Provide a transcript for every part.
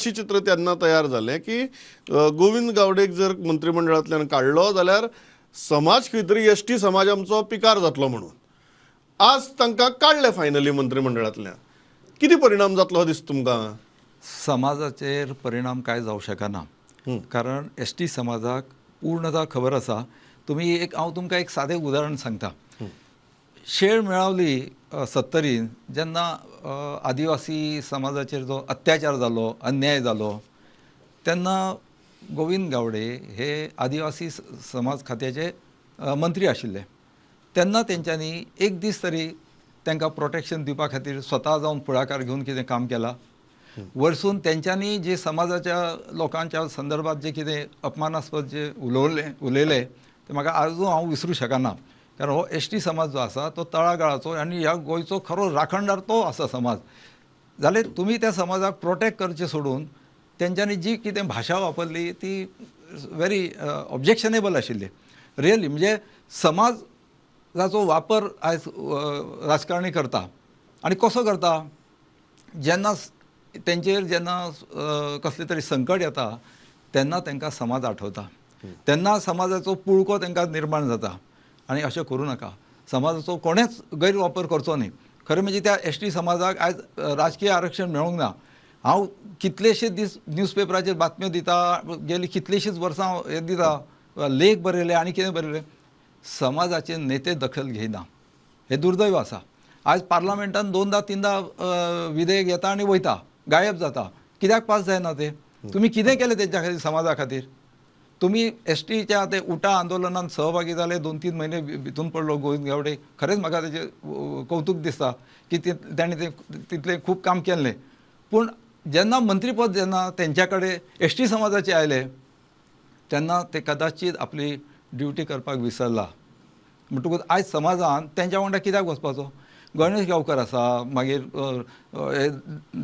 अशी चित्र तेन्ना तयार जालें की गोविंद गावडेक जर मंत्रिमंडळांतल्यान काडलो जाल्यार समाज खंय तरी एस टी समाज आमचो पिकार जातलो म्हणून. आज तांकां काडले फायनली मंत्रिमंडळांतल्यान, कितें परिणाम जातलो दिसता तुमकां? समाजाचेर परिणाम काय जावं शकना, कारण एस टी समाजाक पूर्णता खबर आसा. तुमी एक, हांव तुमकां एक सादें उदाहरण सांगता. शेळ मेळावली सत्तरीन जेन्ना आदिवासी समाजाचेर जो अत्याचार जालो, अन्याय जालो, तेन्ना गोविंद गावडे हे आदिवासी समाज खात्याचे मंत्री आशिल्ले. तेन्ना तेंच्यांनी एक दीस तरी तांकां प्रोटेक्शन दिवपा खातीर स्वता जावन फुडाकार घेवन कितें काम केलां? वरसून तेंच्यांनी जे समाजाच्या लोकांच्या संदर्भात जे कितें अपमानास्पद जे उलयले ते म्हाका आजून हांव विसरूं शकना. कारण हो एस टी समाज जो आसा तो तळागाळाचो आनी ह्या गोंयचो खरो राखणदार तो आसा समाज. जाल्यार तुमी त्या समाजाक प्रोटेक्ट करचें सोडून तेंच्यांनी जी कितें भाशा वापरली ती व्हेरी ऑब्जेक्शनेबल आशिल्ली रियली. म्हणजे समाजाचो वापर आयज राजकारणी करता आनी कसो करता, जेन्ना तेंचेर जेन्ना कसलें तरी संकट येता तेन्ना तांकां समाज आठवता, तेन्ना समाजाचो पुळको तांकां निर्माण जाता. आनी अशें करूं नाका, समाजाचो कोणेच गैरवापर करचो न्ही. खरें म्हणजे त्या एस टी समाजाक आयज राजकीय आरक्षण मेळूंक ना. हांव कितलेशे दीस न्यूजपेपराचेर बातम्यो दिता, गेली कितलीशींच वर्सां हें दिता, लेख बरयले आनी कितें बरयलें, समाजाचे नेते दखल घेयना. हें दुर्दैव आसा. आयज पार्लमेंटान दोनदा तिनदा विधेयक येता आनी वयता, गायब जाता. कित्याक पास जायना ते? तुमी कितें केलें तेंच्या खातीर, समाजा खातीर? तुमी एस टीच्या ते उटा आंदोलनान सहभागी जाले, 2-3 म्हयने भितून पडलो गोविंद गावडे. खरेंच म्हाका तेजें कौतूक दिसता की ताणें ते तितलें खूब काम केल्लें. पूण जेन्ना मंत्रीपद जेन्ना तेंच्या कडेन एस टी समाजाचें आयलें तेन्ना ते कदाचीत आपली ड्युटी करपाक विसरला. म्हणटकूच आयज समाजान तेंच्या वांगडा कित्याक वचपाचो? गणेश गांवकर आसा, मागीर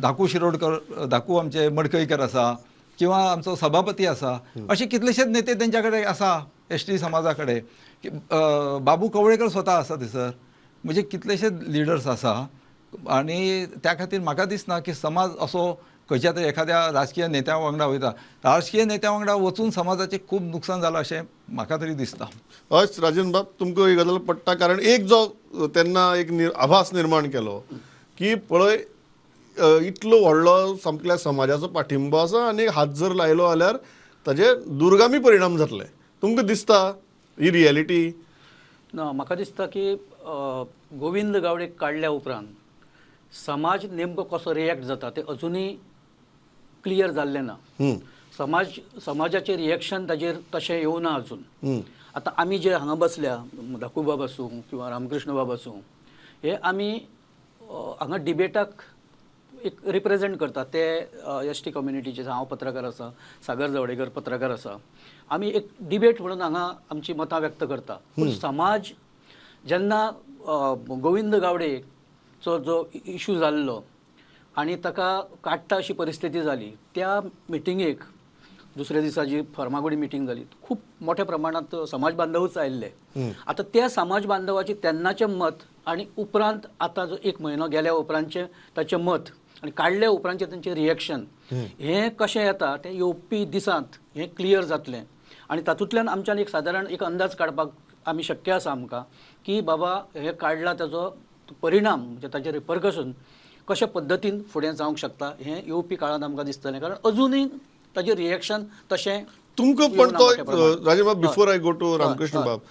धाकू शिरोडकर, धाकू आमचे मडकईकर आसा, किंवा आमचो सभापती आसा, अशे कितलेशेच नेते तेंच्या कडेन आसा एस टी समाजा कडेन. बाबू कवळेकर स्वता आसा थंयसर. म्हणजे कितलेशेच लिडर्स आसा. आनी त्या खातीर म्हाका दिसना की समाज असो खंयच्या तरी एखाद्या राजकीय नेत्या वांगडा वयता. राजकीय नेत्या वांगडा वचून समाजाचें खूब नुकसान जालां अशें म्हाका तरी दिसता. हय राजन बाब, तुमकां ही गजाल पडटा, कारण एक जो तेन्ना एक आभास निर्माण केलो की पळय इतलो व्हडलो सामक्या समाजाचो पाठिंबो आसा आनी हात जर लायलो जाल्यार ताजे दुर्गामी परिणाम जातले. तुमकां दिसता ही रियलिटी? ना, म्हाका दिसता की गोविंद गावडे काडल्या उपरांत समाज नेमको कसो रिएक्ट जाता ते अजुनूय क्लियर जाल्लें ना. समाजाचें रिएक्शन ताजेर तशें येवना अजून. आतां आमी जे हांगा बसल्या, धाकूबाब आसूं किंवा रामकृष्ण बाब आसूं, हे आमी हांगा डिबेटाक एक रिप्रेजेंट करता ते एस टी कम्युनिटीचे. हांव पत्रकार आसा, सागर जावडेकर पत्रकार आसा, आमी एक डिबेट म्हणून हांगा आमची मतां व्यक्त करता. पूण समाज जेन्ना गोविंद गावडेचो जो इशू जाल्लो आनी ताका काडटा अशी परिस्थिती जाली, त्या मिटिंगेक दुसऱ्या दिसा जी फर्मागुडी मिटींग जाली, खूब मोठ्या प्रमाणांत समाज बांधवच आयिल्ले. आतां त्या समाज बांधवाची तेन्नाचें मत आनी उपरांत आतां जो एक म्हयनो गेल्या उपरांतचें ताचें मत आनी काडल्या उपरांतचें तांचें रिएक्शन हें कशें येता तें येवपी दिसांत हें क्लियर जातलें. आनी तातूंतल्यान आमच्यान एक सादारण एक अंदाज काडपाक आमी शक्य आसा आमकां की बाबा हें काडला ताजो परिणाम म्हणजे ताचें रिपरकशन कशा पद्दतीन फुडें जावंक शकता हें येवपी काळांत आमकां दिसतलें. कारण अजुनूय ताजें रिएक्शन तशें तुमकां. पण तो Rajan, before I go to Ramakrishna बाब,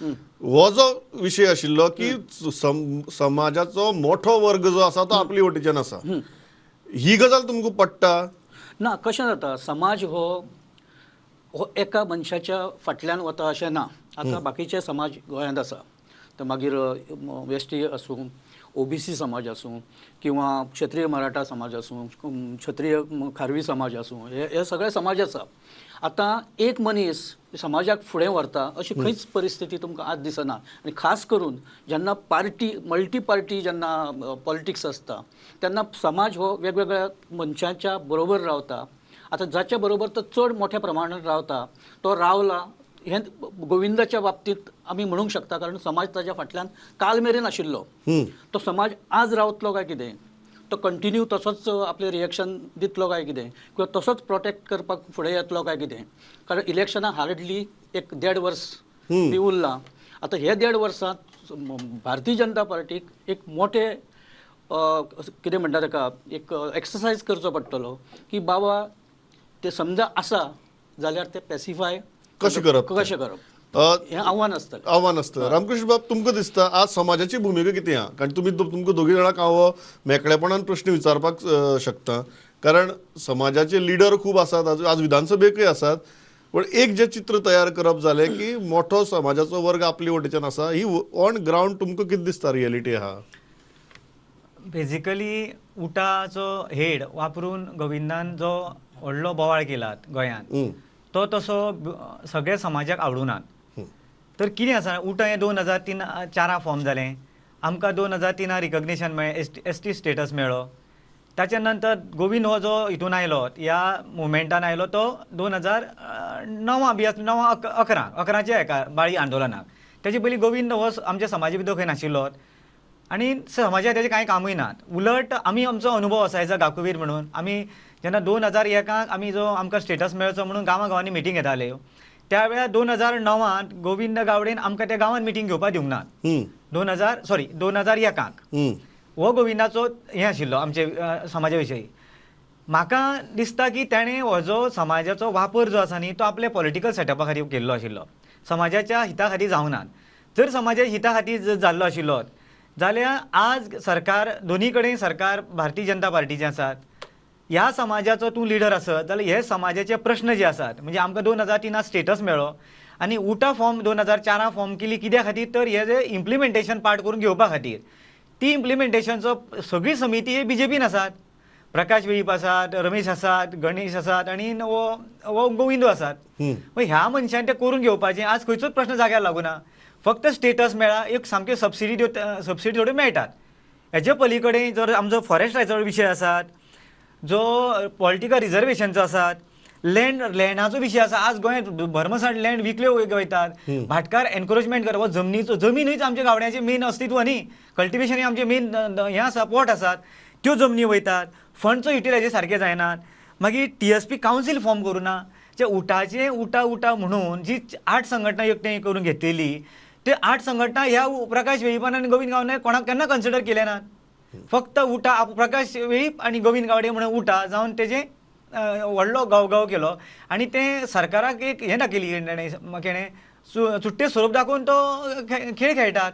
हो जो विशय आशिल्लो की समाजाचो मोठो वर्ग जो आसा तो आपली वटेच्यान आसा, ही गजाल तुमकां पडटा ना? कशें जाता, समाज हो एका मनशाच्या फाटल्यान वता अशें ना. आतां बाकीचे समाज गोंयांत आसा, तर मागीर एस टी आसूं, ओबीसी समाज आसूं, किंवा क्षत्रीय मराठा समाज आसूं, क्षत्रीय खारवी समाज आसूं, हे सगळे समाज आसा. आतां एक मनीस समाजाक फुडें व्हरता अशी खंयच परिस्थिती तुमकां आज दिसना. आनी खास करून जेन्ना पार्टी मल्टी पार्टी जेन्ना पॉलिटिक्स आसता तेन्ना समाज हो वेगवेगळ्या मनशांच्या बरोबर रावता. आतां जाच्या बरोबर तो चड मोठ्या प्रमाणात रावता तो रावला हें गोविंदाच्या बाबतींत आमी म्हणूंक शकता, कारण समाज ताज्या फाटल्यान काल मेरेन आशिल्लो. तो समाज आज रावतलो काय कितें, तो कंटिन्यू तसोच आपलें रिएक्शन दितलो काय कितें किंवा तसोच प्रोटेक्ट करपाक फुडें येतलो काय कितें, कारण इलेक्शनाक हार्डली एक 1.5 वर्स बी उरलां. आतां हे 1.5 वर्सांत भारतीय जनता पार्टीक एक मोठे कितें म्हणटा ताका एक एक्सरसायज करचो पडटलो की बाबा ते समजा आसा जाल्यार ते पॅसिफाय कशें करप, कशें करप हें आव्हान आसतलें, आव्हान आसतलें. रामकृष्ण बाब, तुमकां दिसता आज समाजाची भुमिका कितें आहा? कारण तुमी तुमकां दोगी जाणांक हांव मेकळेपणान प्रश्न विचारपाक शकता, कारण समाजाचे लिडर खूब आसात, आज विधानसभेकय आसात, पण एक जे चित्र तयार करप जालें की मोठो समाजाचो वर्ग आपले वटेच्यान आसा, ही ऑन ग्रावंड तुमकां कितें दिसता रियलिटी आहा? बेजिकली उटाचो हेड वापरून गोविंदान जो व्हडलो बोवाळ केला गोंयांत तो तसो सगळ्या समाजाक आवडूना. तर कितें आसा, उटा हें 2003-4 फॉर्म जालें, आमकां 2003 रिकग्निशन मेळ्ळें, एस टी स्टेटस मेळ्ळो. ताच्या नंतर गोविंद हो जो हितून आयलो, ह्या मुवमेंटान आयलो तो 2009 बी 9-11 हेका बाळी आंदोलनाक. तेजे पयलीं गोविंद हो आमच्या समाजा भितर खंय नाशिल्लो आनी समाजाक तेजें कांय कामूय ना. उलट आमी आमचो अनुभव आसा एज अ गाकुवीर म्हणून, आमी जेन्ना 2001 आमी जो आमकां स्टेटस मेळचो म्हणून गांवां गांवांनी मिटींग घेताले, त्या वेळार 2009 गोविंद गावडेन आमकां त्या गांवांत मिटींग घेवपाक दिवंक ना. 2001 हो गोविंदाचो हें आशिल्लो आमचे समाजा विशयी. म्हाका दिसता की ताणें हो जो समाजाचो वापर जो आसा न्ही तो आपल्या पॉलिटिकल सेटअपा खातीर केल्लो आशिल्लो, समाजाच्या हिता खातीर जावना. जर समाजाच्या हिता खातीर जाल्लो आशिल्लो जाल्यार आज सरकार दोनी कडेन सरकार भारतीय जनता पार्टीचें आसात, ह्या समाजाचो तूं लिडर आसत जाल्यार हे समाजाचे प्रश्न जे आसात, म्हणजे आमकां 2003 स्टेटस मेळ्ळो आनी उटा फॉर्म 2004 फॉर्म केली कित्या खातीर, तर हे जे इम्प्लिमेंटेशन पार्ट करून घेवपा खातीर. ती इम्प्लिमेंटेशनचो सगळी समिती हे बीजेपीन आसात, प्रकाश वेळीप आसात, रमेश आसात, गणेश आसात आनी हो गोविंदो आसात. ह्या मनशान ते करून घेवपाचें आज खंयचोच प्रश्न जाग्यार लागूना. फक्त स्टेटस मेळ्ळा, एक सामक्यो सबसिडी सबसिडी थोड्यो मेळटात. हेजे पली कडेन जर आमचो फॉरेस्ट रायट्सचो विशय आसात, जो पॉलिटिकल रिजर्वेशनचो आसात, लँडाचो विशय आसा. आज गोंयांत भरमसाठ लँड विकल्यो वयतात, भाटकार एनक्रोचमेंट करप, हो जमनीचो जमीनूच आमच्या गावड्यांचें मेन अस्तित्व न्ही, कल्टिवेशन हें आमचें मेन हें आसा, पोट आसात, त्यो जमनी वयतात, फंडचो युटिलायजेशन सारकें जायनात. मागीर TSP council form करूं ना, जे उटाचें उटा उटा म्हणून जी 8 संघटना एकठांय करून घेतलेली ते 8 संघटना ह्या प्रकाश वेळीपान आनी गोविंद गावडे कोणाक केन्ना कन्सिडर केले नात. फक्त उटा प्रकाश वेळीप आनी गोविंद गावडे म्हणून उटा जावन तेजें व्हडलो गांवगांव केलो आनी तें सरकाराक एक हें दाखयली केणें चुट्टे स्वरूप दाखोवन तो खेळ खेळटात.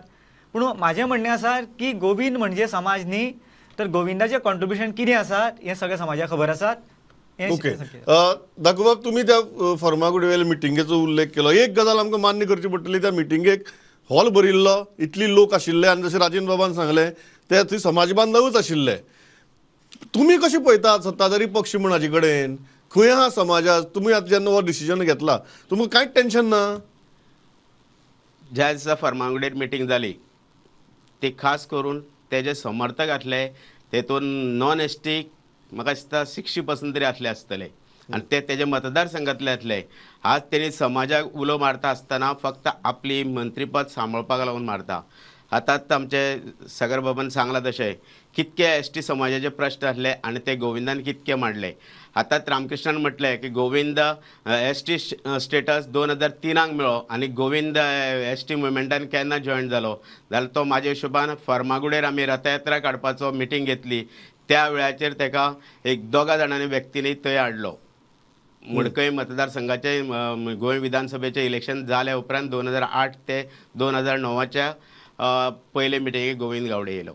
पूण म्हाजें म्हणणें आसा की गोविंद म्हणजे समाज न्ही, तर गोविंदाचें कॉन्ट्रिब्युशन कितें आसा हें सगळ्या समाजाक खबर आसात. ओके दाखोबाब, तुमी त्या फर्मागुडी मिटिंगेचो उल्लेख केलो. एक गजाल आमकां मान्य करची पडटली, त्या मिटिंगेक हॉल भरिल्लो, इतली लोक आशिल्ले आनी जशें राजेंद्र बाबान सांगलें ते थंय समाज बांधवूच आशिल्ले. तुमी कशें पळयतात सत्ताधारी पक्ष म्हूण हाजे कडेन खंय आहा समाजात? तुमी आतां जेन्ना हो डिसिजन घेतला तुमकां कांयच टेन्शन ना? ज्या दिसा फर्मागुडयेर मिटींग जाली ती खास करून तेजे समर्थक आसले तेतून नॉन एस टी म्हाका दिसता 60% तरी आसले आसतले आनी ते तेजे मतदारसंघातले आसले. आज तेणी समाजाक उलो मारता आसतना फक्त आपली मंत्रीपद सांबाळपाक लागून मारता. आतांच आमचे सागर बाबान सांगलां तशें कितके एस टी समाजाचे प्रश्न आसले आनी ते गोविंदान कितके मांडले. आतांच रामकृष्णान म्हटलें की गोविंद एस टी स्टेटस 2003 मेळ्ळो आनी गोविंद एस टी मुवमेंटान केन्ना जॉयन जालो जाल्यार तो म्हाज्या हिशोबान फर्मागुडेर आमी रथयात्रा काडपाचो मिटींग घेतली त्या वेळाचेर ताका एक 2 जाणांनी व्यक्तींनी थंय हाडलो. मडकय मतदारसंघाचे गोंय विधानसभेचें इलेक्शन जाल्या उपरांत 2008 ते 2009च्या पयले मिटिंगेक गोविंद गावडे येयलो.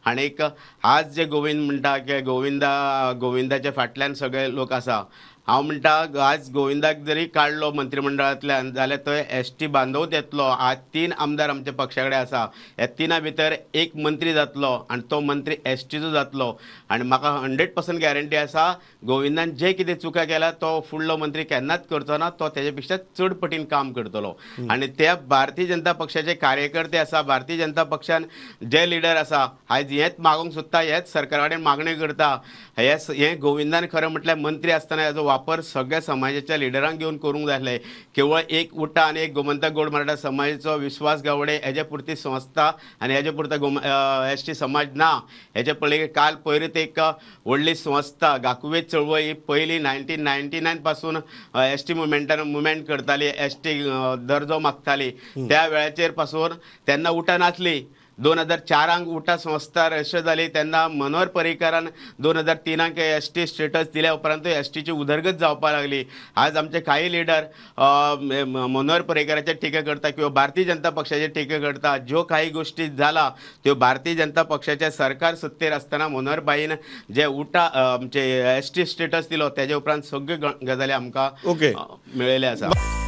आनीक आज जे गोविंद म्हणटा की गोविंदाच्या फाटल्यान सगळे लोक आसा, हांव म्हणटा आज गोविंदाक जरी काडलो मंत्रिमंडळांतल्यान जाल्यार थंय एस टी बांदवत येतलो. आज 3 आमदार आमच्या पक्षा कडेन आसा, ह्या 3 भितर एक मंत्री जातलो आनी तो मंत्री एस टीचो जातलो. आनी म्हाका 100% गॅरंटी आसा गोविंदान जे कितें चुका केल्या तो फुडलो मंत्री केन्नाच करचो ना, तो तेजे पेक्षा चड पटीन काम करतलो. आनी त्या भारतीय जनता पक्षाचे कार्यकर्ते आसा, भारतीय जनता पक्षान जे लिडर आसा आयज हेंच मागूंक सोदता, हेच सरकारा कडेन मागणी करता. हें गोविंदान खरें म्हटल्यार मंत्री आसतना हेजो वापर सगळ्या समाजाच्या लिडरांक घेवन करूंक जाय आसलें. केवळ एक उटा आनी एक गोमंतक गोड मराठा समाजाचो विश्वास गावडे हेजे पुरती संस्था आनी हेजे पुरता एस टी समाज ना. हेजे पळय काल पयरूच एक व्हडली संस्था गाकुवेत चळवळ ही पयली 1999 पासून एस टी मुवमेंटान मुवमेंट करताली, एस टी दर्जो मागताली. त्या वेळाचेर पासून तेन्ना उटा नासली. 2004 उटा संस्था रजिस्टर जाली तेन्ना मनोहर पर्रीकारान 2003 एस टी स्टेटस दिल्या उपरांतूय एस टीची उदरगत जावपाक लागली. आज आमचे काही लिडर मनोहर पर्रीकाराचेर टिका करता किंवा भारतीय जनता पक्षाचेर टिका करता. ज्यो काही गोष्टी जाला त्यो भारतीय जनता पक्षाच्या सरकार सत्तेर आसतना मनोहर भाईन जे उटा आमचे एस टी स्टेटस दिलो तेजे उपरांत सगळ्यो गजाली आमकां ओके. मेळिल्ले आसा.